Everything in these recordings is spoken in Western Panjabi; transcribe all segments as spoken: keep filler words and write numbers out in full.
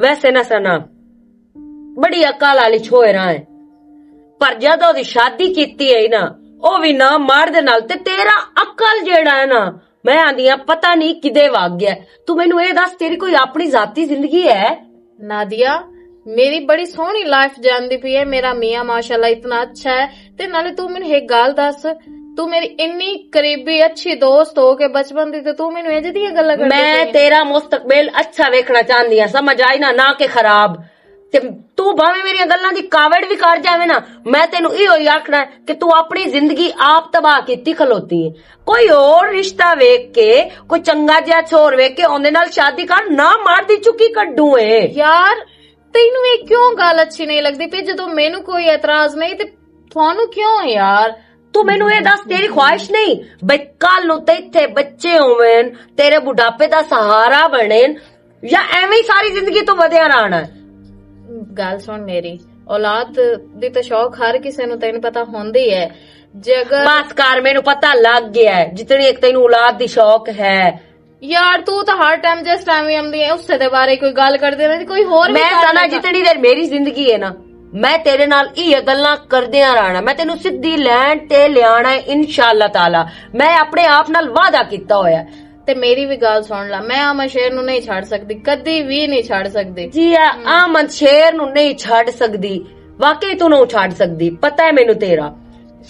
ویسے نہ سنا، بڑی عقل والی چھوہرا ہے، پر جدوں دی شادی کیتی ہے نا، او وی نہ مرد نال، تے تیرا عقل جیڑا ہے نا، میں آندی ہاں، پتہ نہیں کدے وگ گیا۔ تو مینوں اے دس، تیری کوئی اپنی ذاتی زندگی ہے؟ نادیا، میری بڑی سوہنی لائف جاندی پئی ہے، میرا میاں ماشاءاللہ اتنا اچھا ہے، تے نالے تو مینوں ایک گل دس، تو میری انی قریبی اچھی دوست ہو کے بچپن دی، تے تو مینوں انج دیاں گلاں کردی میں پئی ہے۔ تیرا مستقبل اچھا ویکھنا چاہندی ہاں، سمجھ آئی نا، نہ کہ خراب۔ تے تو بھاویں میریاں گلاں دی کاوڑ وی کر جاویں نا، میں تینوں ایہو ہی آکھنا ہے کہ تو اپنی زندگی آپ تباہ کیتی کھلوتی ہے۔ کوئی ہور رشتہ ویکھ کے، کوئی چنگا جہا چھوہر ویکھ کے اوندے نال شادی کر، نہ مار دی چکی کڈوں اے۔ یار، تینوں یہ کیوں گل اچھی نہیں لگدی پئی؟ جدوں مینوں کوئی اعتراض نہیں تے تھانوں کیوں ہے یار؟ تو مینوں اے دس، تیری خواہش نہیں بھئی کل نوں تے اتھے بچے ہوون، تیرے بڑھاپے دا سہارا بنن، یا ایویں ہی ساری زندگی تو ودیا رہنا ہے؟ گل سن میری، اولاد دی تو شوق ہر کسے نوں، تینوں پتہ ہوندی ہے۔ جے اگر بس کر، مینوں پتہ لگ گیا ہے جتنی ایک تینوں اولاد دی شوق ہے۔ یار، تو تاں ہر ٹائم، جس ٹائم وی آندی ہے، اسے دے بارے کوئی گل کردے رہندی، کوئی ہور وی میں کر سنا، لینا۔ جتنی دیر میری زندگی ہے نا، میں تیرے نال ایہہ گلاں کردیاں رہنا۔ میں تینوں سدھی لین تے لیانا ہے، انشاءاللہ تعالی۔ میں اپنے آپ نال وعدہ کیتا ہویا ہے۔ تے میری وی گل سن لا، میں آمن شیر نوں نہیں چھڈ سکدی، کدی وی نہیں چھڈ سکدی۔ جی، آ-، آمن شیر نوں نہیں چھڈ سکدی، واقعی تو نہ چھڈ سکدی، پتہ ہے مینوں تیرا۔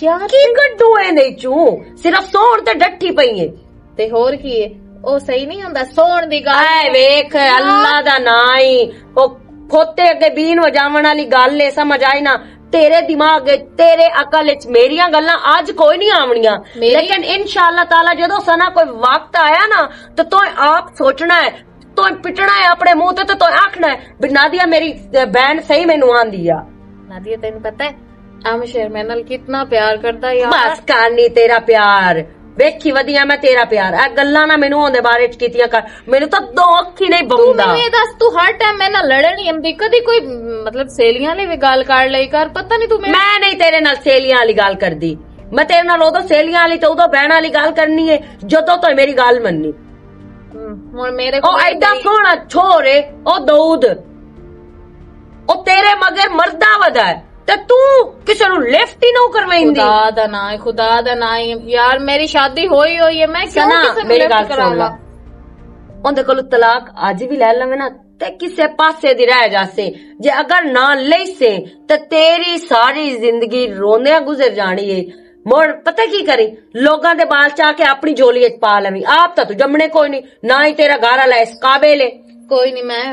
یار، کی کڈوں اے نہیں چوں؟ صرف سون تے ڈٹھی پئی ہے۔ تے ہور کی ہے؟ او صحیح نہیں ہوندا، سون دی گل اے ویکھ، اللہ دا ناں ہی، او کھوتے اگے بین وجاون والی گل اے، سمجھ آئی نا؟ تیرے دماغ وچ، تیرے عقل وچ میریاں گلاں اج کوئی نہیں آونیاں، لیکن انشاءاللہ تعالی جدوں سنا کوئی وقت آیا نا، تے تو آپ سوچنا ہے، تو پٹنا ہے اپنے منہ تے، تے تو آکھنا ہے بھی نادیہ میری بہن صحیح مینوں آندی آ۔ نادیہ، تینوں پتہ ہے، آمن شیر میرے نال کتنا پیار کردا یار۔ بس کر نہیں تیرا پیار، ویکھی ودیاں میں تیرا پیار۔ اے گلاں نہ مینوں اوندے بارے چ کیتیاں کر، مینوں تاں دو اکھی نہیں بندا۔ مینوں اے دس، تو ہر ٹائم میرے نال لڑن ہی آندی، کدی کوئی، مطلب، سہیلیاں لئی وی گل کر لئی کر، پتہ نہیں تو میرے میں نہیں تیرے نال سہیلیاں والی گل کردی۔ میں تیرے نال ادو سہیلیاں والی تے ادو بہن والی گل کرنی ہے، جدوں تو میری گل مننی۔ ہن میرے او کول ایڈا سوہنا چھوڑ اے، او دود، او تیرے مگر مردا ودا ہے، تے تو کسے نوں لفٹ ہی نہ کرویندی۔ خدا دا نام ہے، خدا دا نام ہے۔ یار، میری شادی ہوئی ہوئی ہے، میں کیوں سنا، کسے نوں میری لفٹ گل سن کراواں؟ لا۔ اوندے کولوں طلاق اج بھی لے لویں نا، تے کسے پاسے دی رہ جاسے۔ جے اگر نہ لیسے، تے تیری ساری زندگی روندیاں گزر جانی ہے۔ مڑ پتہ کی کریں، لوگاں دے بال چا کے اپنی جھولی وچ پا لویں۔ آپ تاں تو جمنے کوئی نہیں، نہ ہی تیرا گھر والا اس قابل ہے۔ کوئی نہیں، میں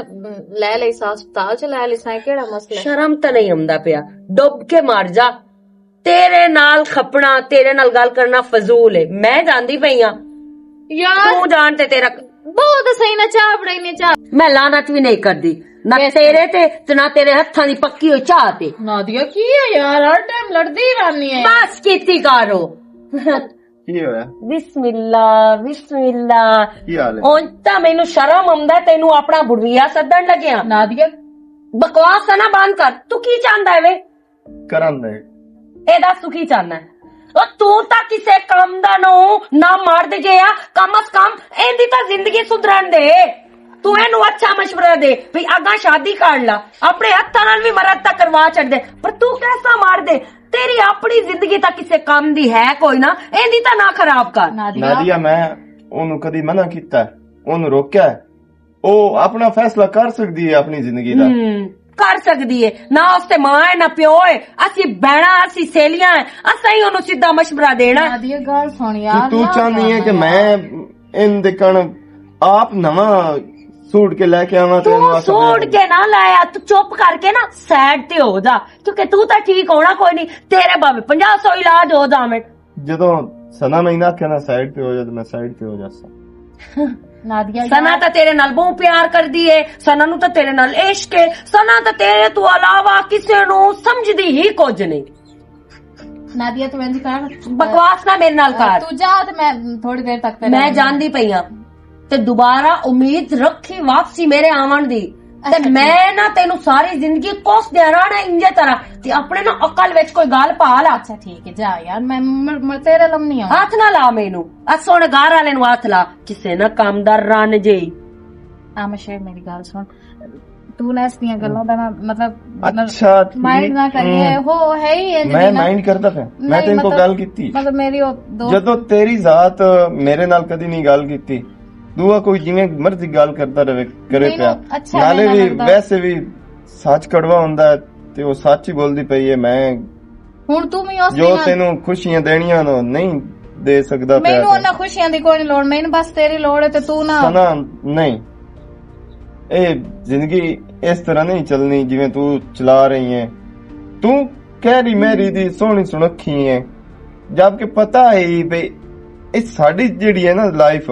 لے لئی سا، ہسپتال چ لے لئی سا، کیڑا مسئلہ ہے؟ شرم تاں نہیں آوندا پیا، ڈب کے مر جا۔ تیرے نال کھپنا، تیرے نال گل کرنا فضول ہے۔ میں جاندی پئی ہاں۔ یار، تو جان تے تیرا بہت صحیح نہ چاہ بنائی نے چاہ۔ میں لعنت بھی نہیں کردی، نہ تیرے تے، تے نہ تیرے ہتھاں دی پکی ہوئی چاہ تے۔ نادیہ، کی ہے یار، ہر ٹائم لڑدی رہنی ہے۔ بس کیتی کرو۔ کی ہویا؟ بسم اللہ، بسم اللہ۔ کی حال ہے؟ اونج تاں مینوں شرم آوندا، تینوں اپنا بڑھیا سدن لگیا۔ نادیہ، بکواس نہ بند کر، تو کی چاہندا ہے وے؟ کرن دے۔ اے دس تو کی چاہنا ہے؟ او تو تاں کسے کام دا نہ ہو، نہ مرد جے آ، کم از کم ایندی تاں زندگی سدھرن دے۔ تو اینو اچھا مشورہ دے، بھی اگاں شادی کر لا، اپنے ہتھاں نال بھی مرد تک کروا چھڈ دے، پر تو کیسا مرد ہے؟ تیری اپنی زندگی تاں کسے کام دی ہے کوئی نہ، ایندی تاں نہ خراب کر۔ نادیہ۔ نادیہ، میں اونوں کدی منع کیتا ہے؟ اونوں روکیا ہے؟ او اپنا فیصلہ کر سکدی ہے اپنی زندگی دا۔ ہم، کر سکدی ہے۔ نہ اس تے ماں ہے، نہ پیو ہے۔ اسی بہناں، اسی سہیلیاں ہیں۔ اساں ہی انہوں سیدھا مشورہ دینا ہے۔ نادیہ، گل سن یار، تو نہ چاہنی ہے کہ میں ان دے کن آپ نواں سوٹ کے لے کے آواں تے تو انہوں آساں سوٹ کے نہ لایا، تو چپ کر کے نا سائیڈ تے ہو جا، کیونکہ تو تاں ٹھیک ہونا کوئی نہیں۔ تیرے بھاویں پنجاہ سو علاج ہو جاون۔ جدوں سنا میں انہاں آکھیا نا سائیڈ تے ہو جا، تے میں سائیڈ تے ہو جاساں۔ نادیہ سنا یار۔ تاں تیرے نال بہت پیار کردی ہے، سنا نو تاں تیرے نال عشق ہے، سنا تاں تیرے تو علاوہ کسے نو سمجھدی ہی کچھ نہیں۔ نادیہ، تو انج کر، بکواس نہ میرے نال کر۔ تو جا تے میں تھوڑی دیر تک تیرے میں نال جاندی پئی ہاں۔ تے دوبارہ امید رکھی واپسی میرے آون دی۔ تے اچھا، میں ٹھیک۔ نہ تینوں ساری زندگی کوس دیا رہنا انجے طرح۔ تے اپنے نہ عقل وچ کوئی گل پا لا۔ اچھا، ٹھیک ہے، جا یار، میں مڑ، مڑ تیرے لم نہیں آؤں۔ ہاتھ نہ لا مینوں۔ آ سن گھر والے نوں ہاتھ لا۔ کسے نہ کام دا رن جے۔ آ مشیر، میری گل سن۔ تو نہ اس دیاں گلاں دا نہ، مطلب، اچھا، مائنڈ نہ کریے۔ ہو، ہے ہی انج میں نہیں نا۔ مائنڈ کردا پیا۔ میں نہیں، تینوں کو مطلب، گل کیتی۔ مطلب، میری او دوست جدوں تیری ذات میرے نال کدی نہیں گل کیتی، دعا کوئی جویں مرضی گل کردا رہے، کرے نہیں، پیا۔ اچھا نالے نہیں وی لگدا۔ ویسے وی سچ کڑوا ہوندا ہے، تے او سچ ہی بولدی پئی ہے۔ میں ہن تو بھی اس جو دن تینوں خوشیاں دینیاں نو نہیں دے سکدا پیا مینوں تے۔ انہاں خوشیاں دی کوئی نہیں لوڑ، مینوں بس تیری لوڑ ہے تے تو نہ سنا نہیں۔ اے زندگی اس طرح نہیں چلنی جویں تو چلا رہی ہے۔ تو کہہ رہی میری دی سوہنی سنکھی ہے، جبکہ پتہ ہے بھئی اے ساڈی جیڑی ہے نا لائف،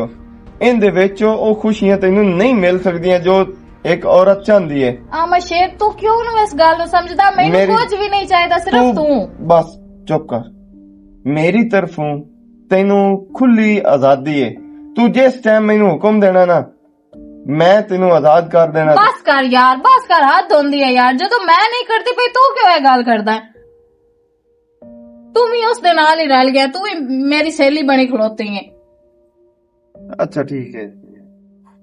ان دے وچ او خوشیاں تینوں نہیں مل سکدیاں جو ایک عورت چاہندی ہے۔ آ میں شیر، تو کیوں نو اس گل نو سمجھدا؟ مینوں میری کچھ بھی نہیں چاہیدا، صرف تو تو۔ بس چپ کر، میری طرفوں تینوں کھلی آزادی ہے۔ تو جس ٹائم مینوں حکم دینا نا، میں تینوں آزاد کر دینا۔ بس کر یار، بس کر، حد ہوندی ہے یار۔ جدوں میں نہیں کرتی پئی، تو کیوں اے گل کردا ہے؟ تو بھی اس دے نال ہی رل گیا، تو بھی میری سہیلی بنی کھلوتی ہے۔ اچھا، ٹھیک ہے۔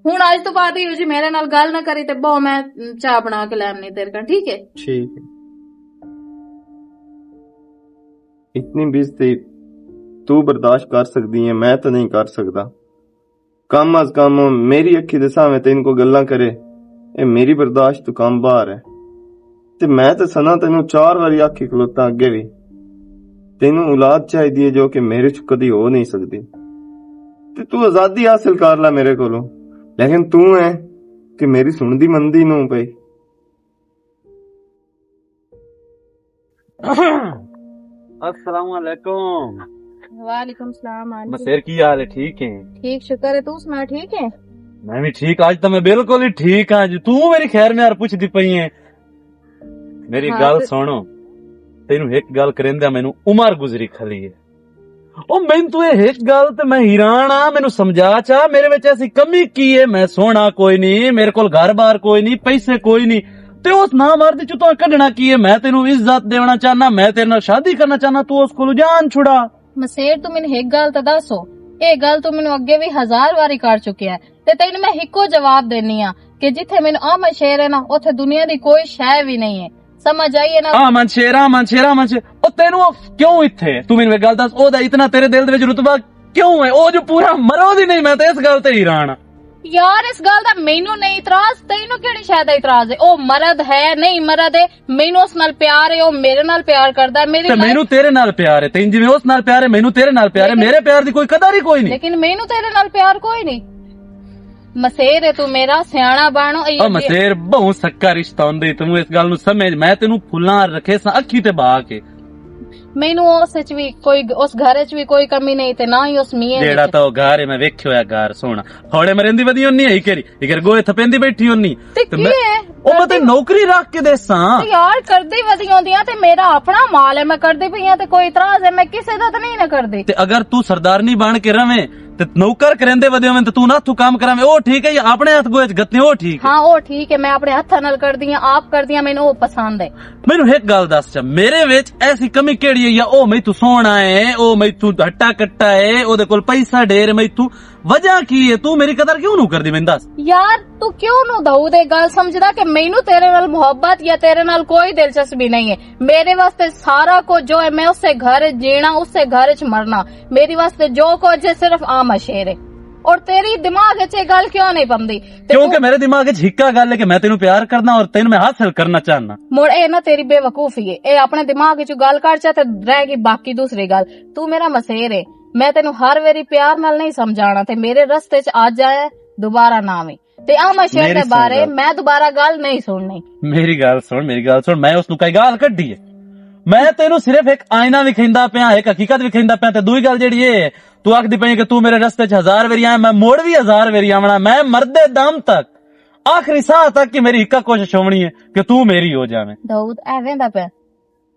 ہن اج تو بعد ہی جی میرے نال گل نہ کری تے بہو، میں چاہ بنا کے لے آونی تیرے کول، ٹھیک ہے؟ ٹھیک ہے۔ اتنی بےعزتی تو برداشت کر سکدی ہے، میں تو نہیں کر سکدا۔ کم از کم میری اکھی دے سامنے تین کو گلاں کرے، اے میری برداشت تو کم باہر ہے۔ تے میں تے سنا تینوں چار واری آکھی کھلوتا اگے وی، تینوں اولاد چاہیدی ہے جو کہ میرے چ کدی ہو نہیں سکدی۔ تے تو آزادی حاصل کر لے میرے کولوں، لیکن تو ہے کہ میری سنن دی مندی نو پئی۔ السلام علیکم۔ وعلیکم السلام، ہاں جی۔ مسیر، کی حال ہے؟ ٹھیک ہے؟ ٹھیک، شکر ہے، تو سنا، ٹھیک ہے؟ میں بھی ٹھیک، آج تو میں بالکل ہی ٹھیک ہاں جی۔ تو میری خیر میں یار پوچھ دی پئی ہے۔ میری ہاں، گل تو سنو، تینوں ایک گل کریندے مینوں عمر گزری کھلی ہے۔ او مینوں تو اے ایک گل تے میں حیران آ، مینوں سمجھا چا، میرے وچ ایسی کمی کی ہے؟ میں سونا کوئی نہیں، میرے کول گھر بار کوئی نہیں، پیسے کوئی نہیں، تے اس نہ مرد چ تو کڈنا کی ہے؟ میں تینوں عزت دیونا چاہنا، میں تیرے نال شادی کرنا چاہنا، تو اس کول جان چھڑا۔ مسیر، تو مینوں ایک گل تے دسو، اے گل تو مینوں اگے بھی ہزار واری کر چکیا ہے، تے تینوں میں ہکو جواب دینی آ کہ جتھے مینوں آ مشیر ہے نا، اوتھے دنیا دی کوئی شے بھی نہیں ہے۔ سمجھ آئی ہے نا؟ آ من شیر، آ من شیر، آ من شیر۔ او تینوں او کیوں اتھے؟ تو مینوں ایک گل دس، او دا اتنا تیرے دل دے وچ رتبہ کیوں ہے؟ او جو پورا مرو دی نہیں، میں تے اس گل تے حیران ہاں۔ یار، اس گل دا مینوں نہیں اعتراض، تینوں کیڑی شے دا اعتراض ہے؟ او مرد ہے، نہیں مرد ہے، مینوں اس نال پیار ہے، او میرے نال پیار کردا ہے، میری تے لائف مینوں تیرے نال پیار ہے، تین جویں اس نال پیار ہے، مینوں تیرے نال پیار ہے، لیکن میرے پیار دی کوئی قدر ہی کوئی نہیں۔ لیکن مینوں تیرے نال پیار کوئی نہیں۔ مسیر ہے تو میرا، سیانا بانو۔ او مسیر، بہوں سکا رشتہ ہوندے، تینوں اس گل نوں سمجھ، میں تینوں پھلاں رکھے ساں اکھی تے بہا کے۔ مینوں اس وچ بھی کوئی، اس گھر وچ بھی کوئی کمی نہیں تے نہ ہی اس میاں جیڑا وچ۔ تاں او گھر ہے، میں ویکھیا ہویا گھر سوہنا۔ تھوڑے مرندی ودی ہونی ہے، کری اگر گوئے تھپیندی بیٹھی ہونی۔ تے تے میں، کی ہے؟ او میں تے کردی نوکری رکھ کے دے ساں۔ تے یار، کردی ودی ہوندی آ تے میرا اپنا مال ہے، میں کردی پئی آں تے کوئی اعتراض ہے، میں کسے دا تے نہیں نہ کردی۔ تے اگر تو سردارنی بن کے رہویں تے نوکر کریندے ودے ہوویں تے تو نہ تو کام کراویں، او ٹھیک ہے، یا اپنے ہاتھ گوئے چ گتے، او ٹھیک ہے؟ ہاں، او ٹھیک ہے، میں اپنے ہاتھاں نال کردی آں، آپ کردی آں، مینوں او پسند ہے۔ مینوں ایک گل دس چا، میرے وچ ایسی کمی کیڑی ہے؟ یا او میں تو سونا ہے، او میں تو ہٹا کٹا ہے، او دے کول پیسہ ڈھیر، میں تو وجہ کی ہے؟ تو میری قدر کیوں نو کردی؟ مینوں دس۔ یار، تو کیوں نو داؤد اے گل سمجھدا کہ مینوں تیرے نال محبت یا تیرے نال کوئی دلچسپی نہیں ہے؟ میرے واسطے سارا کچھ جو ہے، میں اسے گھر وچ جینا، اسے گھر وچ مرنا۔ میرے واسطے جو کچھ ہے، صرف آ مشیر ہے۔ اور تیری دماغ وچ یہ گل کیوں نہیں پمدی؟ تے کیونکہ تو میرے دماغ وچ ہکا گل ہے کہ میں تینوں پیار کرنا اور تینوں میں حاصل کرنا چاہنا۔ مڑ اے نہ تیری بے وقوفی ہے، اے اپنے دماغ وچ گل کر چا تے رہ گئی باقی دوسری گل۔ تو میرا مسیر ہے، میں تینوں ہر ویری پیار نال نہیں سمجھانا تے میرے رستے چ آ جائے، دوبارہ نہ آویں۔ تے آ مشیر میری دے سن بارے گل۔ میں دوبارہ گل نہیں سننی۔ میری گل سن، میری گل سن، میں اس نوں کئی گال کڈی ہے۔ میں تینوں صرف ایک آئینہ وکھیندا پیا، ایک حقیقت وکھیندا پیا، تے دوئی گل جیڑی اے ہے، تو آکھدی پئی ہے کہ تو میرے رستے چ ہزار ویری آیا، میں مڑ وی ہزار ویری آونا، میں مردے دم تک، آخری ساہ تک کہ میری اکا کوشش ہونی ہے کہ تو میری ہو جاویں۔ داؤد ایویں دا پیا۔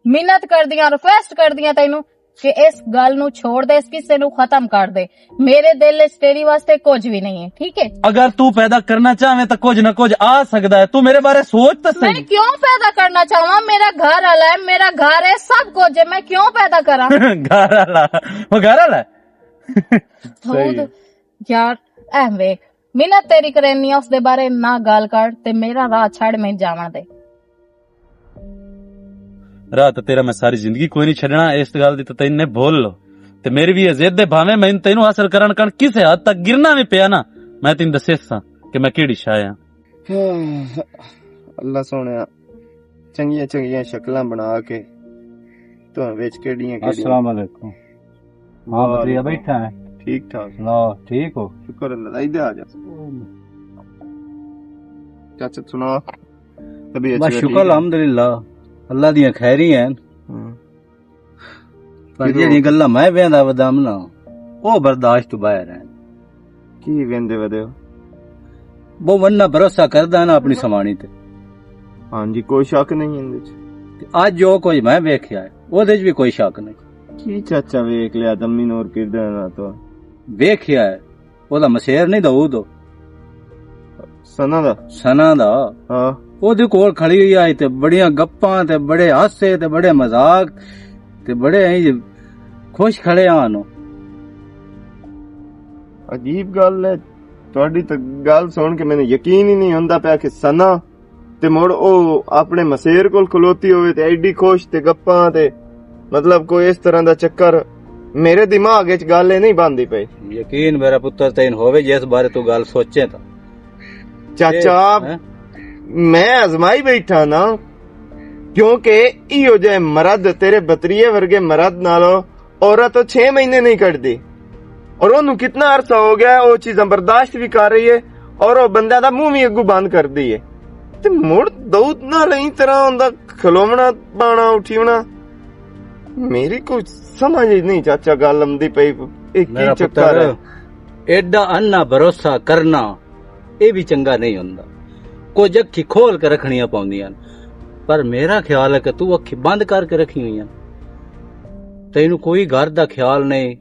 منت کردیاں، ریکویسٹ کردیاں تینوں کہ اس گل نو چھوڑ دے، اس قصے نو ختم کر دے۔ میرے دل وچ تیری واسطے کچھ بھی نہیں ہے، ٹھیک ہے؟ اگر تو پیدا کرنا چاہویں تو کچھ نہ کچھ آ سکدا ہے۔ تو میرے بارے سوچ تو میں صحیح۔ کیوں پیدا کرنا چاہواں؟ میرا گھر والا ہے، میرا گھر ہے، سب کچھ ہے، میں کیوں پیدا کراں؟ گھر والا، وہ گھر والا ہے۔ صحیح ہے۔ یار، اے ویکھ، منت تیری کرینی آ، اس دے بارے نہ گال کر تے میرا راہ چھڑ میں جاواں دے۔ راہ تے تیرا میں ساری زندگی کوئی نہیں چھڈنا، اس گل دی تے تین نے بھول لو۔ تے میری بھی یہ ضد ہے، بھاویں میں تینوں حاصل کرن کن کسے حد تک گرنا بھی پیا نا، میں تین دسے ساں کہ میں کیڑی شاہ ہاں۔ اللہ سونے، چنگیاں چنگیاں شکلاں بنا کے تو وچ کیڑیاں کیڑیاں۔ السلام علیکم۔ ہاں، وعلیکم۔ بدلیا بیٹھا ہے۔ ٹھیک ٹھاک۔ سناؤ، ٹھیک ہو؟ شکر اللہ دا، ادھر آ جا۔ چاچا سنا، طبیعت بس ٹھیک شکر ہے؟ الحمدللہ، اللہ دیاں خیری ہیں۔ ہاں۔ پر جہڑیاں گلاں میں ویندا ودم نا، او برداشت تو باہر ہیں۔ کی ویندے ودے ہو؟ وہ ورنہ بھروسہ کردا نا اپنی سوانی تے۔ ہاں جی، کوئی شک نہیں اندے وچ۔ تے اج جو کچھ میں ویکھیا ہے، اودے وچ بھی کوئی شک نہیں۔ کی چاچا ویکھ لیا، دمی نور پیدا نا تو۔ ویکھیا ہے، او دا مسیر نہیں دو دو۔ سنا دا؟ سنا دا۔ ہاں۔ او دے کول کھڑی ہوئی آئی تے بڑیاں گپاں تے بڑے ہاسے تے بڑے مذاق تے بڑے ایں جے خوش کھڑے آن او۔ عجیب گل ہے، تہاڈی تے گل سن کے مینوں یقین ہی نہیں ہوندا پیا کہ سنا تے مڑ او اپنے مسیر کول کھلوتی ہوئے تے ایڈی خوش تے گپاں تے، مطلب، کوئی اس طرح دا چکر میرے دماغ وچ گل اے نہیں بندی پئی۔ یقین میرا پتر تین ہووے جس بارے تو گل سوچے تا۔ چاچا، ہاں؟ میں آزمائی بیٹھا نا، کیونکہ ایہو جے مرد، تیرے بتریے ورگے مرد نالو عورت تو چھ مہینے نہیں کٹدی۔ اور اونوں کتنا عرصہ ہو گیا ہے، او چیزاں برداشت بھی کر رہی ہے اور او بندیاں دا منہ بھی اگوں بند کر دی ہے۔ تے مڑ دعوت نال ایں طرح اوندا کھلوونا، بانا، اٹھیونا، میری کوئی سمجھ ہی نہیں چاچا گل آمدی پئی۔ اے کی میرا چکر پتر، ہے؟ ایڈا انا بھروسہ کرنا، اے بھی چنگا نہیں ہوندا۔ کچھ اکھی کھول کے رکھنیاں پوندیاں۔ پر میرا خیال ہے کہ تو اکھی بند کر کے رکھی ہوئی ہیں۔ تینوں کوئی گھر دا خیال نہیں،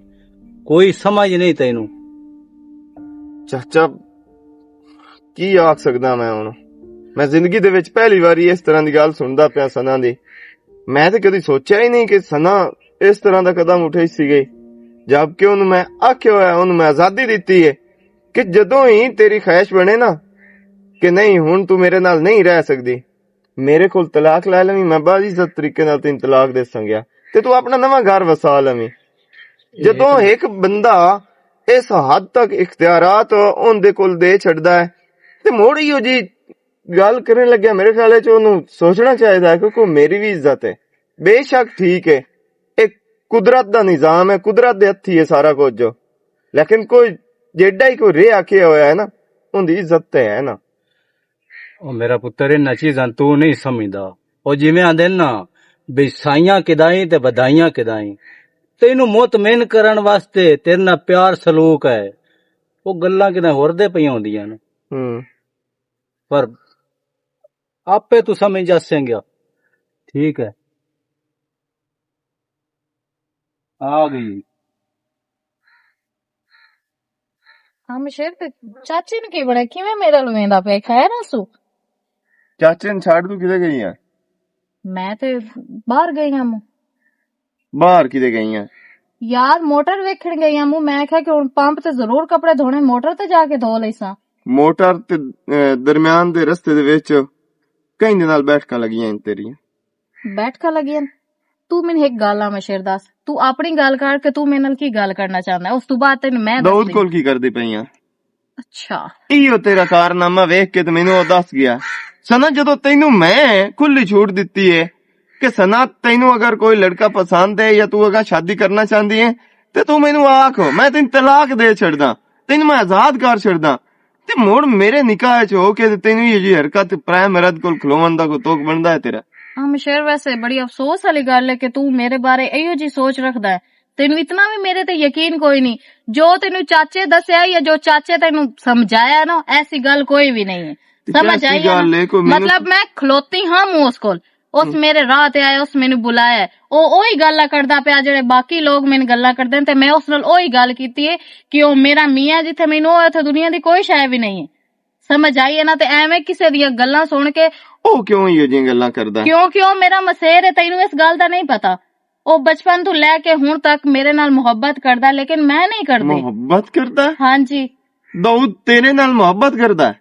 کوئی سمجھ نہیں تینوں۔ چاچا، کی آکھ سکدا میں ہن؟ میں زندگی دے وچ پہلی واری اس طرح دی گل سندا پیا سنا دی۔ میں تے کدی سوچیا ہی نہیں کہ سنا اس طرح دا قدم اٹھائی سی گئی، جبکہ اونوں میں آکھیا ہویا، اونوں میں آزادی دتی ہے کہ جدوں ہی تیری خواہش بنے نا کہ نہیں، ہن تو میرے نال نہیں رہ سکدی، میرے کول طلاق لے لویں، میں بڑی عزت طریقے نال تین طلاق دے سنگیا تے تو اپنا نواں گھر وسا لویں۔ جدوں ایک بندہ اس حد تک اختیارات اون دے کول دے چھڈدا ہے تے موڑ ایہو جی گل کرن لگیا، میرے خیال وچ اونوں سوچنا چاہیدا ہے، کیونکہ میری بھی عزت ہے۔ بے شک ٹھیک ہے، ایک قدرت دا نظام ہے، قدرت دے ہتھی ہے سارا کچھ جو، لیکن کوئی جیڈا ہی کوئی رے آکھیا ہویا ہے نا، اون دی عزت تے ہے نا۔ او میرا پتر، انہاں چیزاں تو نہیں سمجھدا۔ او جویں آندے نا، بے سائیاں کدائیں تے بدائیاں کدائیں۔ تینوں مطمئن کرن واسطے تیرے نال پیار سلوک ہے۔ او گلاں کدائیں ہور دے پئیاں ہوندیاں نے۔ ہوں۔ پر آپے تو سمجھ جاسیں گیا۔ ٹھیک ہے۔ آ گئی۔ ہاں، مشیر تے چاچے نوں کی بنیا؟ کیویں میرا لویندا پیا؟ خیر آسو؟ چاچے نے چھڈ تو کدے گئی ہے؟ میں تے باہر گئی ہاں۔ باہر کدے گئی ہے؟ یار، موٹر ویکھن گئی ہاں۔ میں کہا کہ ہن پمپ تے ضرور کپڑے دھونے، موٹر تے جا کے دھو لیساں۔ موٹر تے، اے، درمیان دے رستے دے وچ کہیں دے نال بیٹھکاں لگیاں ہیں تیریاں۔ بیٹھ کے لگی ہیں۔ تو مینوں ایک گل آ مشیر دس، تو اپنی گل کر کے تو میرے نال کی گل کرنا چاہندا ہے؟ اس تو بعد تینوں میں داؤد دسدی۔ کول کی کردی پئی آں؟ اچھا۔ ایہو تیرا کارنامہ ویکھ کے تے مینوں او دس گیا۔ سنا، جدوں تینوں میں کھلی چھوٹ دتی ہے کہ سنا، تینوں اگر کوئی لڑکا پسند ہے یا تو اگر شادی کرنا چاہندی ہے تے تو مینوں آکھ، میں تینوں طلاق دے چھڑدا، تینوں میں آزاد کر چھڑدا۔ تے مڑ میرے نکاح وچ ہو کے تے تینوں یہ جی حرکت پرائے مرد کول کھلوون دا کوئی توک بندا ہے تیرا؟ ہاں مشیر، ویسے بڑی افسوس والی گل ہے کہ تو میرے بارے ایہو جی سوچ رکھدا ہے۔ تینوں اتنا بھی میرے تے یقین کوئی نہیں۔ جو تینوں چاچے دسیا یا جو چاچے تینوں سمجھایا نا، ایسی گل کوئی بھی نہیں ہے۔ تے سمجھ کیسی آئی ہے نا؟ گل ہے؟ کوئی مینوں مطلب، میں کھلوتی ہاں منہ اس کول، اس میرے راہ تے آیا، اس مینوں بلایا ہے۔ او اوہی گلاں کردا پیا جڑے باقی لوگ مینوں گلاں کردے نے، تے میں اس نال اوہی گل کیتی ہے کہ او میرا میاں جتھے مینوں، او اتھے دنیا دی کوئی شے بھی نہیں ہے۔ سمجھ آئی ہے نا؟ تے ایویں کسے دیاں گلاں سن کے او کیوں ایہو جیاں گلاں کردا ہے؟ کیونکہ او میرا مسیر ہے، تینوں اس گل دا نہیں پتا۔ او بچپن تو لے کے ہن تک میرے نال محبت کردا ہے، لیکن میں نہیں کردی۔ محبت کردا ہے؟ ہاں جی۔ بہو تیرے نال محبت کردا ہے۔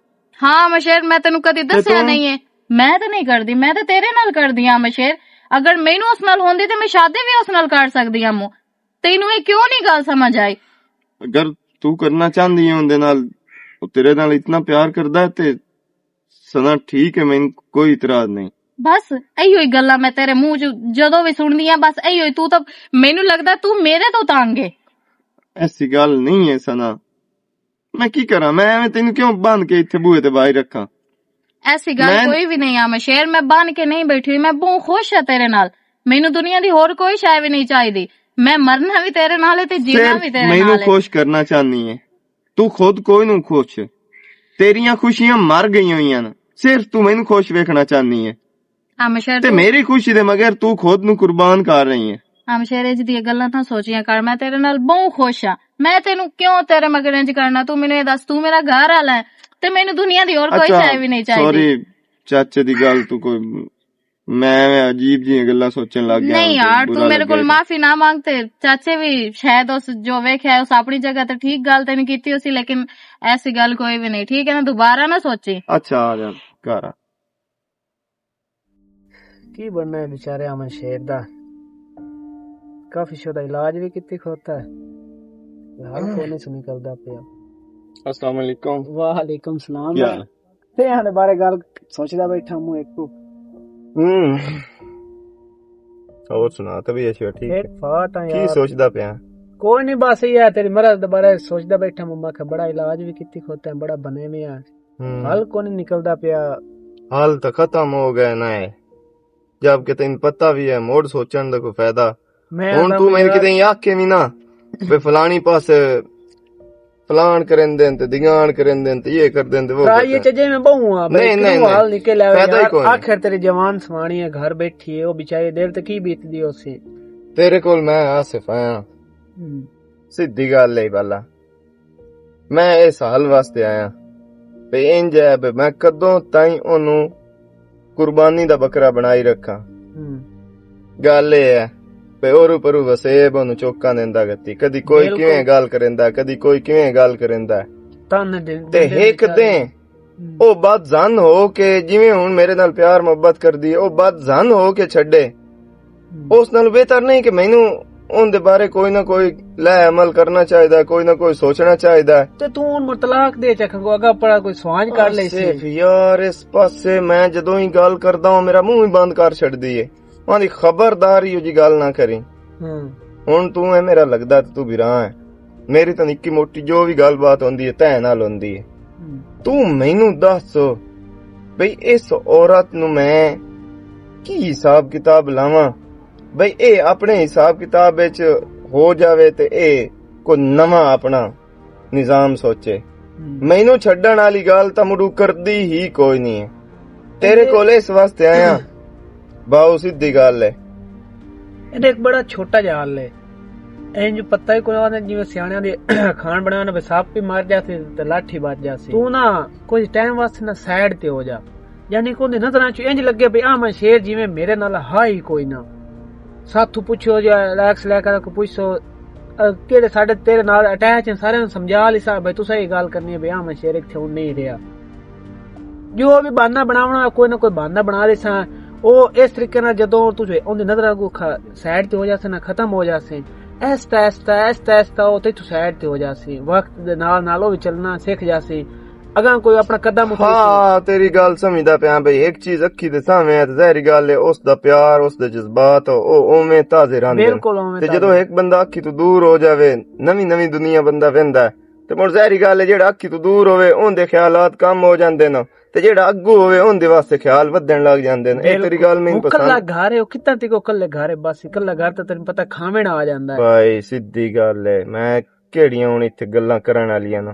ہاں مشیر، میں تینوں کدی تے دسیا توں؟ نہیں ہے۔ میں تے نہیں کردی، میں تے تیرے نال کردی ہاں مشیر۔ اگر مینوں اس نال ہوندی تے میں شادی بھی اس نال کر سکدی ہاں مو۔ تینوں یہ کیوں نہیں گل سمجھ آئی؟ اگر تو کرنا چاہندی ہے اوندے نال، او تیرے نال اتنا پیار کردا ہے تے سنا ٹھیک ہے، مینوں کوئی اعتراض نہیں۔ بس ایہو ہی گلاں میں تیرے منہ چ جدوں بھی سننی آں، بس ایہو ہی۔ تو تاں، مینوں لگدا تو میرے تو تنگ ہے۔ ایسی گل نہیں ہے سنا، میں کی کراں؟ میں ایویں تینوں کیوں بند کے اتھے بوئے تے باہر رکھاں؟ ایسی گل میں کوئی بھی نہیں آ مشیر، میں بن کے نہیں بیٹھی ہوئی، میں بہت خوش ہاں تیرے نال۔ مینوں دنیا دی ہور کوئی شے بھی نہیں چاہیدی۔ میں مرنا بھی تیرے نال ہے تے جینا صرف بھی تیرے مینوں نال ہے۔ خوش کرنا چاہنی ہے۔ تو خود کوئی نوں خوش، تیریاں خوشیاں مر گئیاں ہوئی ہیں، صرف تو مینوں خوش ویکھنا چاہنی ہے۔ ہم شہر تے تو میری خوشی دے مگر تو خود نوں قربان کر رہی ہے۔ ہم شہر اج دی گلاں تاں سوچیاں کر، میں تیرے نال بہت خوش ہاں۔ میں تینوں کیوں تیرے مگر انج کرنا؟ تو مینوں یہ دس، تو میرا گھر والا ہے تے مینوں دنیا دی اور کوئی اچھا، شے بھی نہیں چاہیدی۔ سوری، چاچے دی گل تو کوئی، میں ایویں عجیب جیاں گلاں سوچن لگ گیا، نہیں یار، تو میرا میرے کول گیا۔ معافی نہ مانگ تے چاچے بھی شاید اس جو ویکھیا اس اپنی جگہ تے ٹھیک گل تینوں کیتی ہوسی، لیکن ایسی گل کوئی بھی نہیں، ٹھیک ہے نا؟ دوبارہ نہ سوچی۔ اچھا، آ جا گھر آ۔ کی بننا ہے بیچارے امن شیر دا؟ کافی شو دا علاج بھی کیتی کھوتا ہے، حال کوئی نہیں سنی کردا پیا۔ السلام علیکم۔ وعلیکم السلام۔ کیا حال ہے؟ تے ہن بارے گل سوچدا بیٹھا موں ایک۔ ہوں۔ اور سنا، طبیعت شبیعت ٹھیک ہے؟ فٹ فاٹ آ کی یار۔ سوچدا پیا؟ کوئی نہیں، بس یہ ہے، تیری مرض دے بارے سوچدا بیٹھا موں، میں کہ بڑا علاج بھی کیتی کھوتا ہے، بڑا بنے میں آ۔ ہوں۔ حل کوئی نہیں نکلدا پیا۔ حل تو ختم ہو گئے نا ہے، جب کہ تین پتہ بھی ہے، موڑ سوچن دا کوئی فائدہ۔ میں ہن تو میرے کتے آکھے بھی نہ، بے فلانی پاسے فلان کرن دین تے دگان کرن دین تے یہ کر دین تے وہ کر دین۔ چجے میں بہوں ہاں، بھائی، نہیں، نہیں، کیوں نہیں۔ حال نکل آوے فائدہ ہی یار؟ کوئی نہیں۔ آخر تیری جوان سوانی ہے، گھر بیٹھی ہے، وہ بیچاری دل تے کی بیت دی ہوسی۔ تیرے کول میں آصف آیا۔ ہوں۔ سیدھی گل ہے بالا۔ میں اس حال واسطے آیا۔ تے انج ہے بے میں کدوں تائیں اونوں قربانی دا بکرا بنائی رکھاں۔ ہوں۔ گل اے ہے، پے اور اوپر وسیب اونوں چوکاں دیندا گتی۔ کدی کوئی بالکل۔ کیویں گل کریندا، کدی کوئی کیویں گل کریندا۔ تن دے-، تے دے-، دے ہک بیچارے۔ دیں، ہوں۔ او بد زن ہو کے جویں ہن میرے نال پیار محبت کردی ہے، او بد زن ہو کے چھڈے۔ ہوں۔ اس نال بہتر نہیں کہ مینوں ان دے بارے کوئی نہ کوئی لے عمل کرنا چاہیدا ہے، کوئی نہ کوئی سوچنا چاہیدا ہے۔ تے تو ہن مطلق دے چکھاں کو اگا پڑا کوئی سوانج کر لے سی۔ آصف یار، اس پاسے میں جدوں ہی گل کردا ہوں، میرا منہ ہی بند کر چھڈدی ہے۔ ماں دی خبردار ہی جی گل نہ کریں۔ ہوں۔ ہن تو ہے میرا لگدا تے تو بھی راہ ہے۔ میری تاں نکی موٹی جو بھی گل بات ہوندی ہے، تیں نال ہوندی ہے۔ ہوں۔ تو مینوں دس بھئی، اس عورت نوں میں کی حساب کتاب لاواں؟ بھئی، اے اپنے حساب کتاب وچ ہو جاوے تے اے کوئی نواں اپنا نظام سوچے۔ ہوں۔ مینوں چھڈن والی گل تاں مڑو کردی ہی کوئی نہیں ہے۔ تیرے اے کول اس واسطے آیا، باؤ، سیدھی گل ہے۔ ایہہ ایک بڑا چھوٹا جہا حل ہے۔ اینج پتہ ہی کوئی نہ، جویں سیاݨیاں دی کھان بݨاوݨ وچ سپ وی مر جاسی تے لاٹھی بچ جاسی۔ تو نہ کجھ ٹائم واسطے نہ سائیڈ تے ہو جا، یعنی کہ اوندی نظراں چ اینج لگے بھئی آ میں شیر جویں میرے نال ہا ہی کوئی نہ۔ ساتھوں پچھو جو ریلیکس لے کر کو پچھو، اہ، کیڑے ساڈے تیرے نال اٹیچ ہیں، سارے نوں سمجھا لیسا بھئی تساں یہ گل کرنی ہے بھئی آ میں شیر اتھے ہن نہیں رہیا۔ جو بھی بہانہ بناونا، کوئی نہ کوئی بہانہ بنا لیسا۔ او اس طریقے نال جدوں تساں اوندی نظراں کو کھا-، سائیڈ تے ہو جاسے نا، ختم ہو جاسے۔ آہستہ آہستہ، آہستہ آہستہ او تے تو سائیڈ تے ہو جاسے۔ وقت دے نال نال او وی چلنا سکھ جاسے۔ اگاں کوئی اپنا قدم اٹھے ہاں، تیری گل سمجھدا پیاں بھئی، ایک چیز اکھی دے سامنے ہے تے ظاہری گل ہے، اس دا پیار، اس دے جذبات، او اوویں تازے رہندے نے۔ بالکل اوویں تے جدوں تازے۔ ایک بندہ اکھی تو دور ہو جاوے، نویں نویں دنیا بندہ ویندا ہے، تے مڑ ظاہری گل ہے، جیڑا اکھی تو دور ہووے، اون دے خیالات کم ہو جاندے نے۔ تے جیڑا اگوں ہووے، اون دے واسطے خیال ودھن لگ جاندے نے۔ اے تیری گل مینوں پسند۔ کلا گھر ہے، او کتنا تیکو کلے گھر ہے، بس کلا گھر تے تینوں پتہ کھاویں آ جاندا ہے۔ بھائی، سیدھی گل ہے، میں کیڑیاں ہن اتھے گلاں کرن والیاں نا،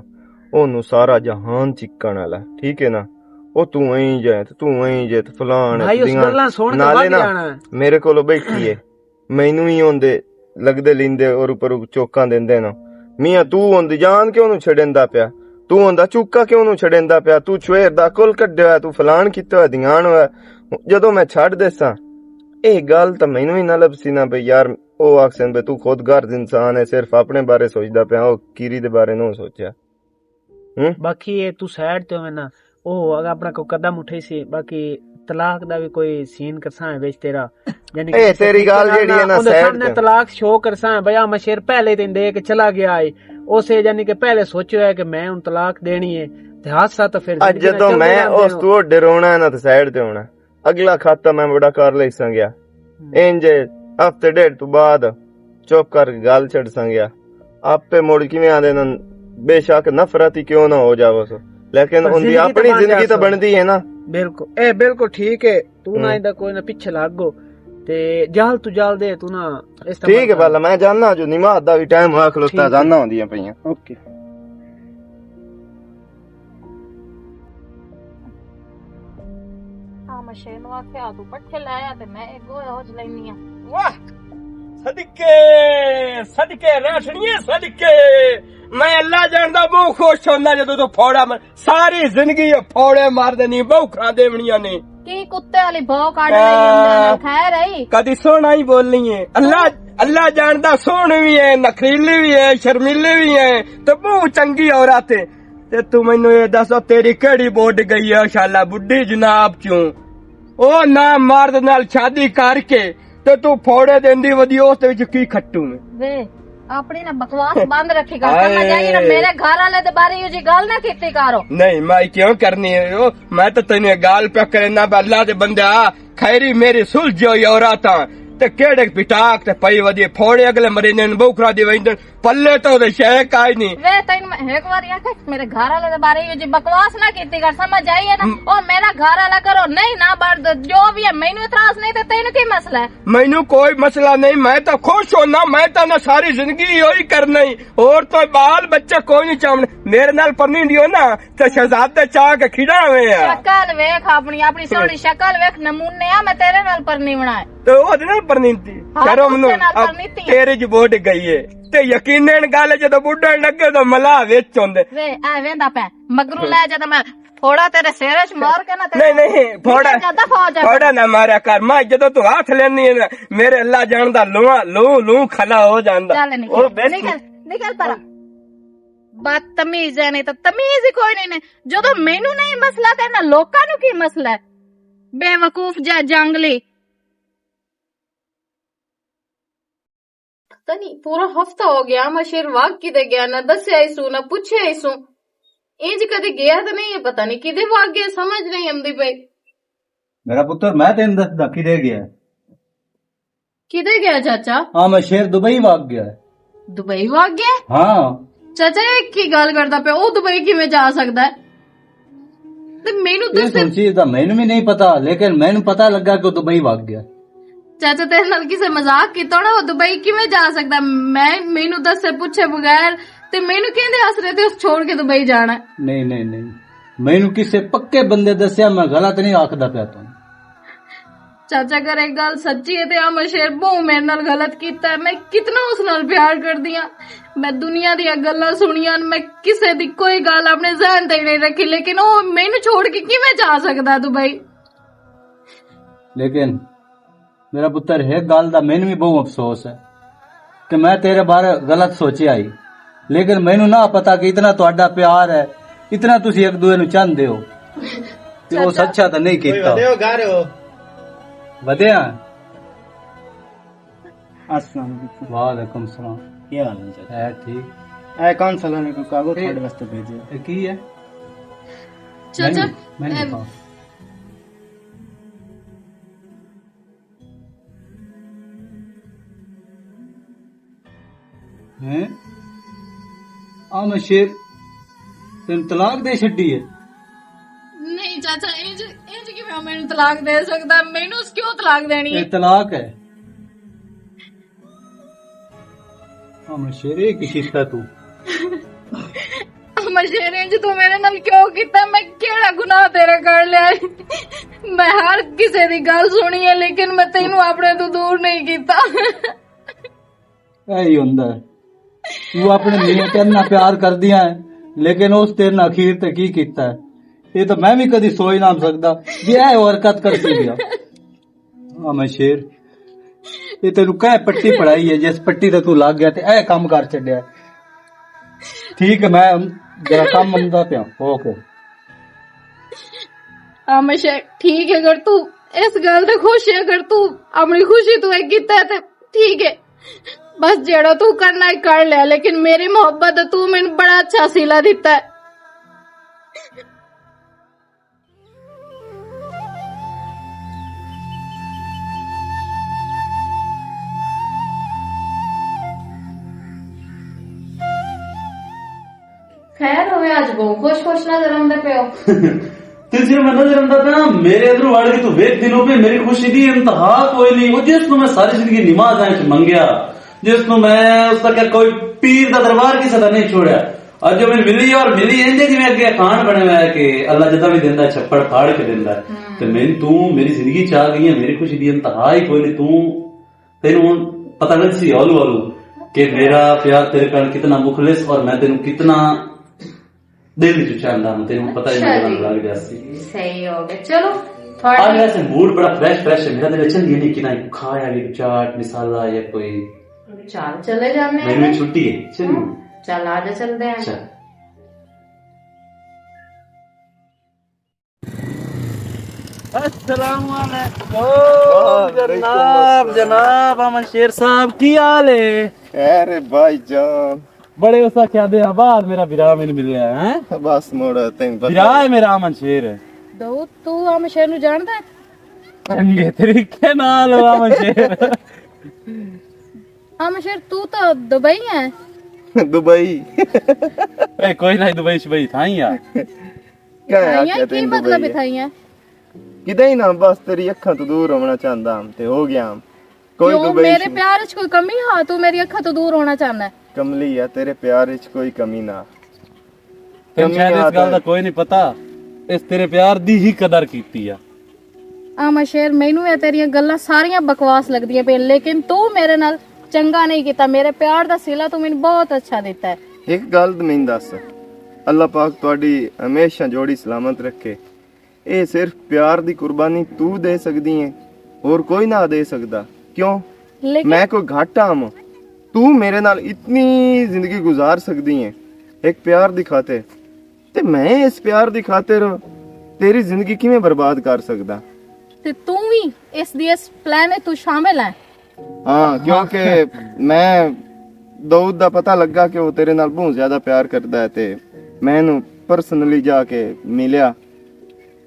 اونوں سارا جہان چکن والا، ٹھیک ہے نا؟ او توں ایں جے، تے توں ایں جے، تے فلان ہے، بھائی، تے اس دیاں۔ گلاں سن کے نالے نا، میرے کولوں بیٹھی ہے، مینوں ہی اوندے لگدے لیندے اور اوپر چوکاں دیندے نا۔ میاں، تو اوندی جان کیوں نوں چھڈیندا پیا؟ تو اوندا چوکا کیوں نوں چھڈیندا پیا؟ تو شویر دا کل کڈیا ہویا، تو فلان کیتا ہویا، دیان ہویا۔ جدوں میں چھڈ دیساں، اے گل تاں مینوں ہی نہ لبسی نا بھئی یار، او آکھسن بھئی تو خود غرض انسان ہے، صرف اپنے بارے سوچدا پیا، او کیری دے بارے نوں سوچیا۔ ہوں؟ باقی یہ تو سائیڈ تے ہوئے نا، او اگر اپنا کوئی قدم اٹھے سی، باقی طلاق دا بھی کوئی سین کرساں ہے وچ تیرا۔ یعنی کہ اے، تیری گل جیڑی ہے نا، اوندے سائیڈ سامنے تے۔ طلاق شو کرساں ہے، بھیا مشیر پہلے دن دے کے چلا گیا ہے۔ اسے یعنی کہ پہلے سوچو ہے کہ میں ہن طلاق دینی ہے، تے حادثہ تو پھر اج زندگی دا جدوں چلدے میں رہندے اس ہو۔ تو ڈرونا ہے نا، تے سائیڈ تے ہونا۔ اگلا خط تاں میں بڑا کر لئی سنگیا۔ ہوں۔ انج ہفتے ڈیڑھ تو بعد چپ کر کے گل چھڑ سنگیا۔ آپے مڑ کیویں آندے نن، بے شک نفرت ہی کیوں نہ ہو جاوو سو، لیکن پر ان دی زندگی تاں اپنی بن زندگی جا تاں سو۔ بنتی ہے نا۔ بالکل، اے بالکل ٹھیک ہے۔ تو نہ ہوں۔ ایندا کوئی نہ پیچھے لگ گو۔ تے جال تو جال دے، تو نہ اس طرح ٹھیک ہے، کر۔ بھلا میں جاننا جو نماز دا بھی ٹائم ہوا کھلوتا، ٹھیک ہے۔ جاننا ہوندی ہے پئیاں۔ اوکے۔ ہاں، میں شیر نوں آکھیا، "توں پٹھے لے آ تے میں ایک گوہے ہوج لینی آں۔" واہ! صدقے، صدقے، ریٹھڑیے صدقے۔ میں اللہ جاندا بہت خوش ہونا جدوں تو پھوڑا مار، ساری زندگی یہ پھوڑے مار دینی، بہو کھا دیونیاں نے۔ کی کتے والی بھو کاٹ لئی اندر؟ آہ۔ خیر ہے؟ کدی سونا ہی بولنی ہے۔ اللہ، اللہ جاندا سوہنی بھی ہے، نخریلی بھی ہے، شرمیلی بھی ہے، تے بہت چنگی عورت ہے۔ تے تو مینوں یہ دس، او تیری کیڑی بوڈ گئی ہے، شالا بڈھی جناب کیوں؟ او نہ مرد نال شادی کر کے تے تو پھوڑے دیندی ودی، اس دے وچ کی کھٹوں میں؟ وے، اپنی نہ بکواس بند رکھی کر، سمجھ آئی نا؟ میرے گھر والے دے بارے یہ جی گل نہ کیتی کرو۔ نہیں، میں کیوں کرنی ہے؟ او، میں تو تینوں یہ گل پہ کرنا، اللہ دے بندے آ، خیری میری سلجھ ہوئی عورتاں، تے کیڑے پٹاک تے پئی ودی پھوڑے اگلے مرینے بوکرا دی ویندن، پلے تو دے شے کائی نہیں۔ وے تین میں ایک بار آکھے میرے گھر والے دے بارے یہ جی بکواس نہ کیتی کر، سمجھ آئی ہے نا؟ او میرا گھر والا کرو نہیں نہ بڑ، جو بھی ہے، مینوں اعتراض نہیں، تے تینوں کی مسئلہ ہے؟ مینوں کوئی مسئلہ نہیں، میں تو خوش ہونا، میں تو نہ ساری زندگی یہی کرنا ہی، اور تو بال بچے کوئی نہیں چاہنا۔ میرے نال پرنی دیو نا، تے شہزادے چاہ کے کھڑا ہوئے آ۔ شکل ویکھ اپنی، اپنی سوہنی شکل ویکھ، نمونے آ، میں تیرے نال پرنی بنا ہے۔ تے او دے نال پرنی تی؟ ہاں، شرم اس دے نوں، نال اب پرنی تی۔ تیرے جو بوڈ گئی ہے۔ تے یقیناً گل جدوں بڈھن لگے تو ملا وچ ہوندے۔ وے، اے ویندا پے، مگروں لے جدوں میں تھوڑا تیرے سر وچ مار کے نا تیرے نہیں، نہیں، تھوڑا، تھوڑا نہ ماریا کر۔ میں جدوں تو ہاتھ لینی ہے نا، میرے اللہ جاندا لواں، لوں، لوں کھلا ہو جاندا۔ چل نکل، او بس نکل، نکل پرا۔ بدتمیز ہے، نہیں تو تمیز ہی کوئی نہیں نے۔ جدوں مینوں نہیں مسئلہ تے نہ لوکاں نوں کی مسئلہ ہے؟ بے وقوف جا جنگلی۔ پتہ نہیں، پورا ہفتہ ہو گیا، میں شیر واگ کدے گیا، نہ دسیا ہی سو، نہ پوچھیا ہی سو۔ انج کدے گیا تے نہیں، یہ پتہ نہیں کدے واگ گیا، سمجھ نہیں آندی پئی۔ میرا پتر، میں تینوں دسدا کدے گیا۔ کدے گیا چاچا؟ ہاں، میں شیر دبئی واگ گیا۔ دبئی واگ گیا؟ ہاں۔ چاچا، یہ کی گل کردا پیا؟ او دبئی کیویں جا سکدا ہے؟ تے مینوں یہ دس۔ سوچی دا مینوں بھی نہیں پتا، لیکن مینوں پتا لگا کہ وہ دبئی وگ گیا۔ چاچا، تیرے نال کسے مذاق کیتا ہونا، وہ دبئی کیویں جا سکدا؟ میں، مینوں دسے پوچھے بغیر تے مینوں کہندے آسرے تے اس چھوڑ کے دبئی جانا ہے؟ نہیں، نہیں، نہیں، مینوں کسے پکے بندے دسیا، میں غلط نہیں آکھدا پیا توں۔ چاچا، اگر ایک گل سچی ہے تے آ مشیر بہو میرے نال غلط کیتا ہے۔ میں کتنا اس نال پیار کردی ہاں۔ میں دنیا دیاں گلاں سنیاں، میں کسے دی کوئی گل اپنے ذہن تے نہیں رکھی، لیکن او مینوں چھوڑ کے کیویں جا سکدا دبئی؟ لیکن میرا پتر، ایک گل دا مینوں بھی بہت افسوس ہے کہ میں تیرے بارے غلط سوچیا ہی، لیکن مینوں نہ پتا کہ اتنا تہاڈا پیار ہے، اتنا تسی ایک دوے نوں چاہندے ہو۔ تے او چاچا۔ سچا تاں نہیں کیتا۔ ودے ہو، گھر ہو؟ ودے ہاں۔ السلام علیکم۔ وعلیکم السلام۔ کیا حال ہے چاچا؟ ہے ٹھیک۔ اے کون سا لانے کو کاغذ اے، تھوڑے واسطے بھیجے؟ اے کی ہے؟ چاچا، میں نہیں، میں نہیں اے، کھاؤں۔ ہیں؟ آ میں شیر، تین طلاق دے چھڈی ہے؟ نہیں چاچا، انج، انج کیویں مینوں طلاق دے سکدا؟ مینوں اس کیوں طلاق دینی اے ہے؟ طلاق ہے۔ آ میں شیر، اے کی کیتا تو؟ میں شیر، انج تو میرے نال کیوں کیتا؟ میں کیڑا گناہ تیرا کر لیا؟ میں ہر کسے دی گل سنی ہے، لیکن میں تینوں اپنے تو دور نہیں کیتا۔ ایہی ہوندا ہے۔ تو اپنے میاں تے اتنا پیار کردیاں ہے، لیکن اس تیرے نال اخیر تے کی کیتا ہے؟ یہ تو میں بھی کدی سوچ نہ سکدا کہ اے حرکت کر سی گیا۔ ہاں میں شیر، یہ تینوں کہہ پٹی پڑھائی ہے، جس پٹی تے تو لگ گیا تے اے کام کر چھڈیا۔ ٹھیک ہے، میں ذرا کم آؤندا پیا، اوکے۔ ہمیشہ ٹھیک ہے، اگر تو اس گل تے خوش ہے، اگر تو اپنی خوشی تو ایک کیتا ہے تے ٹھیک ہے، بس جیڑا تو کرنا ہے کر لیا، لیکن میری محبت تے تو مینوں بڑا اچھا سلا دیتا ہے۔ خیر ہوئے، اج بہت خوش خوش نظر آندے پئے ہو۔ تسی میں نظر آندا پیا، میرے اندروں وڑ کے تو ویکھ دینوں پہ میری خوشی دی انتہا کوئی نہیں۔ وہ جس نوں میں ساری زندگی نماز آئیں چ منگیا، جس نوں میں اس تک کوئی پیر دا دربار کسے دا نہیں چھوڑیا۔ اور جو میں ملی اور ملی اینجے جی میں اگے خان بنے ہویا ہے کہ اللہ جدا بھی دیندا ہے، چھپڑ پھاڑ کے دیندا ہے۔ تے میں تو میری زندگی چ آ گئی ہے، میری خوشی دی انتہا ہی کوئی نہیں۔ تو تینوں ہن پتہ لگ سی ہولو ہولو کہ میرا پیار تیرے کن کتنا مخلص اور میں تینوں کتنا دل وچ چاہندا ہاں، تینوں پتہ ہی اچھا نہیں جی۔ لگ جاسی۔ صحیح ہو گیا۔ چلو، تھوڑا آج ویسے موڈ بڑا فریش فریش ہے میرا، دل چاہندی نہیں کہ نہ کھایا بھی چاٹ مسالہ یا کوئی۔ چل، چلے جانے میں ہیں۔ چھٹی ہے، چلو۔ چل، آ جا، چلتے ہیں۔ چل۔ السلام علیکم۔ وعلیکم جناب، السلام۔ جناب امن شیر صاحب، کی حال ہے؟ خیر ہے بھائی جان۔ بڑے اسا کیا دے آباد میرا برا میں ملیا ہے، ہیں؟ بس مڑ تین پتہ برا ہے۔ میرا امن شیر ہے۔ دو تو امن شیر نو جاندا ہے؟ چنگے طریقے نال امن شیر۔ امن شیر، تو تو دبئی ہے۔ دبئی۔ اے کوئی نہ، دبئی شبئی تھا ہی یار۔ کیا ہے آئی آخیا کی تین مطلب دبئی ہے؟ تھا ہی ہے؟ کدے ہی نہ، بس تیری اکھاں تو دور ہونا چاہندا ہم تے ہو گیا ہم۔ کوئی کیوں؟ دبئی میرے شبئی پیار وچ کوئی کمی ہا؟ تو میری اکھاں تو دور ہونا چاہنا ہے؟ کملی ہے، تیرے پیار وچ کوئی کمی نہ۔ تینوں کمی شاید اس آ گل تے دا کوئی نہیں پتا، اس تیرے پیار دی ہی قدر کیتی آ۔ آما شیر، مینوں اے تیریاں گلاں ساریاں بکواس لگدیاں پئین، لیکن تو میرے نال چنگا نہیں کیتا۔ میرے پیار دا صلہ تو مینوں بہت اچھا دیتا ہے۔ ایک گل تے مینوں دس، اللہ پاک تہاڈی ہمیشہ جوڑی سلامت رکھے۔ اے صرف پیار دی قربانی تو دے سکدی ہے، اور کوئی نہ دے سکدا۔ کیوں؟ لیکن میں کوئی گھاٹا ہم؟ تو میرے نال اتنی زندگی گزار سکدی ہے ایک پیار دی خاطر، تے میں اس پیار دی خاطر تیری زندگی کیویں برباد کر سکدا؟ تے تو وی اس دی اس پلان وچ تو شامل ہے؟ ہاں، کیونکہ میں داؤد دا پتہ لگا کہ وہ تیرے نال بہت زیادہ پیار کردا ہے تے میں اینوں پرسنلی جا کے ملیا۔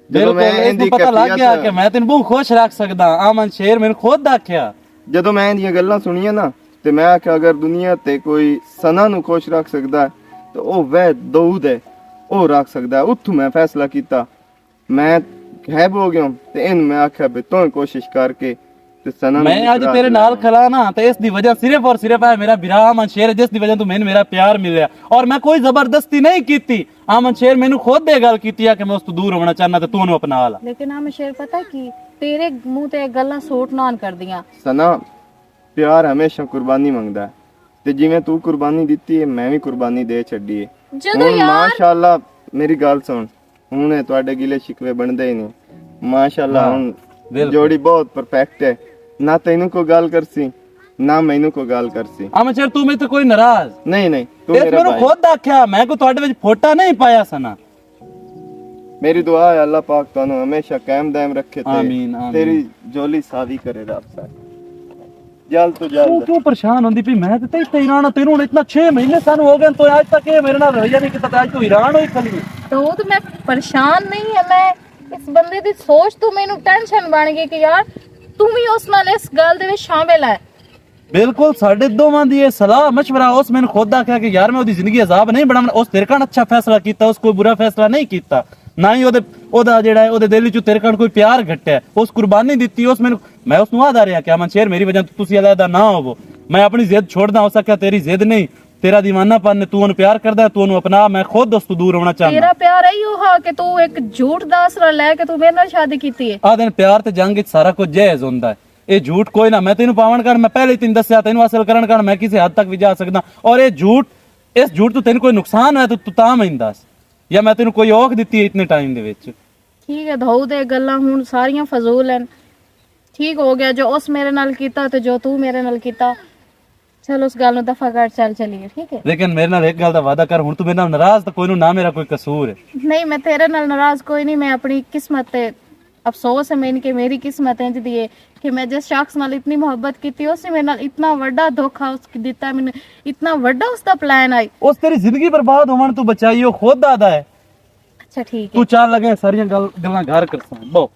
جدوں میں بالکل، اس نوں ایندی پتہ لگ گیا کیفیت کہ میں تینوں بہت خوش رکھ سکدا ہاں۔ آمن شیر مینوں خود آکھیا۔ جدوں میں ایندیاں گلاں سنیاں نا، تے میں آکھیا، اگر دنیا تے کوئی ثنا نوں خوش رکھ سکدا ہے، تے او وحید داؤد ہے، او رکھ سکدا ہے۔ اتھوں میں فیصلہ کیتا، میں غائب ہو گیا ہوں، تے اینوں میں آکھیا، بے توں کوشش کر کے تے ثنا نوں میں اج تیرے نال کھڑا نا، تے اس دی وجہ صرف اور صرف ہے میرا برا آمن شیر، جس دی وجہ تو مینوں میرا پیار ملیا، اور میں کوئی زبردستی نہیں کیتی۔ آمن شیر مینوں خود اے گل کیتی آ کہ میں اس تو دور ہونا چاہنا تے تو انہوں اپنا لا۔ لیکن آمن شیر، پتہ کی، تیرے منہ تے اے گلاں سوٹ نہ کردیاں۔ ثنا، پیار ہمیشہ قربانی منگدا ہے، تے جویں تو قربانی دتی ہے، میں وی قربانی دے چھڈی ہے۔ جدوں ہن یار ماشاءاللہ، میری گل سن، ہن اے تہاڈے گلے شکوے بنتے ہی نہیں۔ ماشاءاللہ، ہاں، ہن بالکل۔ جوڑی بہت پرفیکٹ ہے، نہ تینوں کوئی گل کرسی، نہ مینوں کوئی گل کرسی۔ آمن شیر، تو میرے تے کوئی ناراض؟ نہیں، نہیں، تو اس میرا مینوں بھائی۔ خود آکھیا، میں کوئی تہاڈے وچ پھوٹا نہیں پایا ثنا۔ میری دعا ہے اللہ پاک تانوں ہمیشہ قائم دائم رکھے تے آمین، آمین۔ تیری جولی ساوی کرے رب سر۔ جلد تو جلد۔ کیوں پریشان ہوندی پئی؟ میں تے اتھے ہی رہنا، تینوں ہن اتنا چھ مہینے سانوں ہو گئے، تو اج تک اے میرے نال رویہ نہیں کیتا، تے اج تو حیران ہوئی کھلی ہے۔ تو تو میں پریشان نہیں ہے، میں اس بندے دی سوچ تو مینوں ٹینشن بن گئی کہ یار، تو بھی اس نال اس گل دے وچ شامل ہے۔ بالکل، ساڈے دوواں دی اے صلاح مشورہ، اس مینوں خود آکھیا کہ یار، میں اودی زندگی عذاب نہیں بناونا۔ اس تیرے کن اچھا فیصلہ کیتا، اس کوئی برا فیصلہ نہیں کیتا، نہ ہی اودے، اودا جیڑا ہے، اودے دل وچوں تیرے کن کوئی پیار گھٹیا، اس قربانی دتی۔ اس مینوں، میں اس نوں آہدا رہیا کہ امن شیر، میری وجہ تو تسی علیحدہ نہ ہوو، میں اپنی ضد چھوڑدا، اس آکھیا تیری ضد نہیں، تیرا دیوانہ پن ہے، تو انہوں پیار کردا ہے، تو انہوں اپنا، میں خود اس تو دور ہونا چاہنا۔ تیرا پیار ایہو ہا کہ تو ایک جھوٹ دا آسرا لے کے تو میرے نال شادی کیتی ہے؟ آ دن پیار تے جنگ وچ سارا کچھ جائز ہوندا ہے۔ اے جھوٹ کوئی نہ، میں تینوں پاون کر، میں پہلے ہی تینوں دسیا، تینوں حاصل کرن کر میں کسے حد تک بھی جا سکدا۔ اور اے جھوٹ، اس جھوٹ تو تینوں کوئی نقصان ہویا تو تو تاں میں دس، یا میں تینوں کوئی اوکھ دتی ہے اتنے ٹائم دے وچ؟ ٹھیک ہے، دھو دے گلاں ہن ساریاں فضول ہیں۔ ٹھیک ہو گیا، جو اس میرے نال کیتا تے جو تو میرے نال کیتا، چلو، اس گل نوں دفعہ کر، چل چلیے، ٹھیک ہے؟ لیکن میرے نال ایک گل دا وعدہ کر، ہن تو میرے نال ناراض تو کوئی نوں، نہ میرا کوئی قصور ہے۔ نہیں، میں تیرے نال ناراض کوئی نہیں، میں اپنی قسمت تے افسوس ہے، میں کہ میری قسمت انج دی ہے کہ میں جس شخص نال اتنی محبت کیتی، اس نے میرے نال اتنا وڈا دھوکا اس دتا، میں اتنا وڈا اس دا پلان آئی۔ اس تیری زندگی برباد ہون تو بچائی، وہ خود دادا ہے۔ اچھا، ٹھیک ہے۔ تو چل لگے، ساریاں گل گلاں گھر کرساں۔ بہو۔